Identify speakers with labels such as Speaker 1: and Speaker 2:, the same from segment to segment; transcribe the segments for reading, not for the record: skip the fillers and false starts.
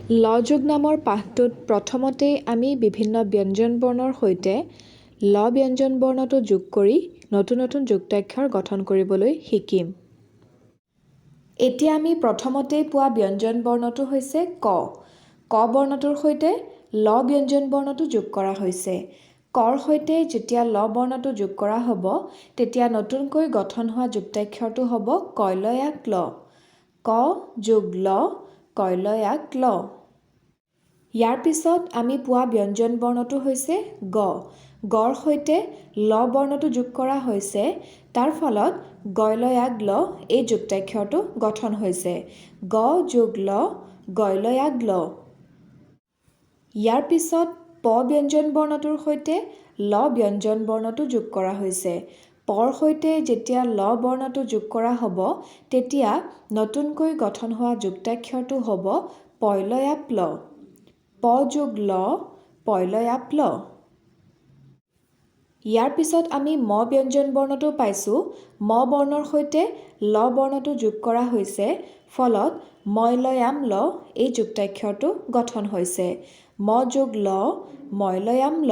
Speaker 1: ল-যোগ নামৰ পাঠটোত প্ৰথমতেই আমি বিভিন্ন ব্যঞ্জন বৰ্ণৰ সৈতে ল ব্যঞ্জন বৰ্ণটো যোগ কৰি নতুন নতুন যুক্তাক্ষৰ গঠন কৰিবলৈ শিকিম। এতিয়া আমি প্ৰথমতেই পোৱা ব্যঞ্জন বৰ্ণটো হৈছে ক। ক বৰ্ণটোৰ সৈতে ল ব্যঞ্জন বৰ্ণটো যোগ কৰা হৈছে। কৰ সৈতে যেতিয়া ল বৰ্ণটো যোগ কৰা হ'ব, তেতিয়া নতুনকৈ গঠন হোৱা যুক্তাক্ষৰটো হ'ব কয়লয়াক ল। ক যোগ ল, কয়লয়াক ল। ইয়াৰ পিছত আমি পোৱা ব্যঞ্জন বৰ্ণটো হৈছে গ। গৰ সৈতে ল বৰ্ণটো যোগ কৰা হৈছে, তাৰ ফলত গয়লয়াগ ল এই যুক্তাক্ষৰটো গঠন হৈছে। গ যোগ ল, গয়লয়াগ ল। ইয়াৰ পিছত প ব্যঞ্জন বৰ্ণটোৰ সৈতে ল ব্যঞ্জন বৰ্ণটো যোগ কৰা হৈছে। পৰ সৈতে যেতিয়া ল বৰ্ণটো যোগ কৰা হ'ব, তেতিয়া নতুনকৈ গঠন হোৱা যুক্তাক্ষৰটো হ'ব পয়লয়াপ ল। প যোগ ল, পয়লয়াপ ল। ইয়াৰ পিছত আমি ম ব্যঞ্জন বৰ্ণটো পাইছোঁ। ম বৰ্ণৰ সৈতে ল বৰ্ণটো যোগ কৰা হৈছে, ফলত ময়লয়াম ল এই যুক্তাক্ষৰটো গঠন হৈছে। ম যোগ ল, ময়লয়াম ল।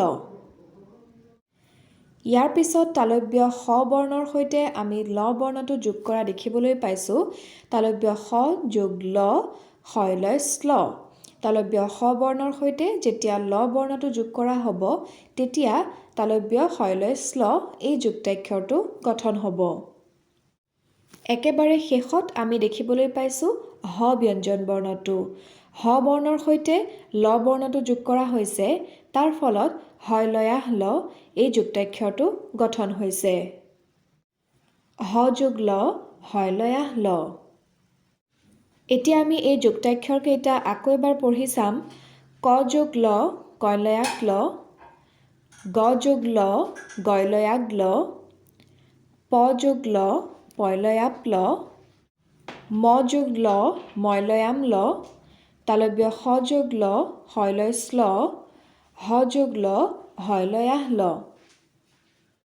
Speaker 1: ইয়াৰ পিছত তালব্য স বৰ্ণৰ সৈতে আমি ল বৰ্ণটো যোগ কৰা দেখিবলৈ পাইছোঁ। তালব্য স যোগ ল, শয়লয় শ্ল। তালব্য স বৰ্ণৰ সৈতে যেতিয়া ল বৰ্ণটো যোগ কৰা হ'ব, তেতিয়া তালব্য শয়লয় শ্ল এই যুক্তাক্ষৰটো গঠন হ'ব। একেবাৰে শেষত আমি দেখিবলৈ পাইছোঁ হ ব্যঞ্জন বৰ্ণটো। হ বৰ্ণৰ সৈতে ল বৰ্ণটো যোগ কৰা হৈছে, তাৰ ফলত হয়লয়াহ ল এই যুক্তাক্ষৰটো গঠন হৈছে। হ যোগ ল, হয়লয়াহ ল। এতিয়া আমি এই যুক্তাক্ষৰকেইটা আকৌ এবাৰ পঢ়ি চাম। ক যোগ ল, কয়লয়াক ল। গ যোগ ল, গয়লয়াগ ল। প যোগ ল, পয়লয়াপ ল। ম যোগ ল, ময়লয়াম ল। তালব্য স যোগ ল, শয়লয় শ্ল। হ যোগ ল, হয়লয়াহ ল।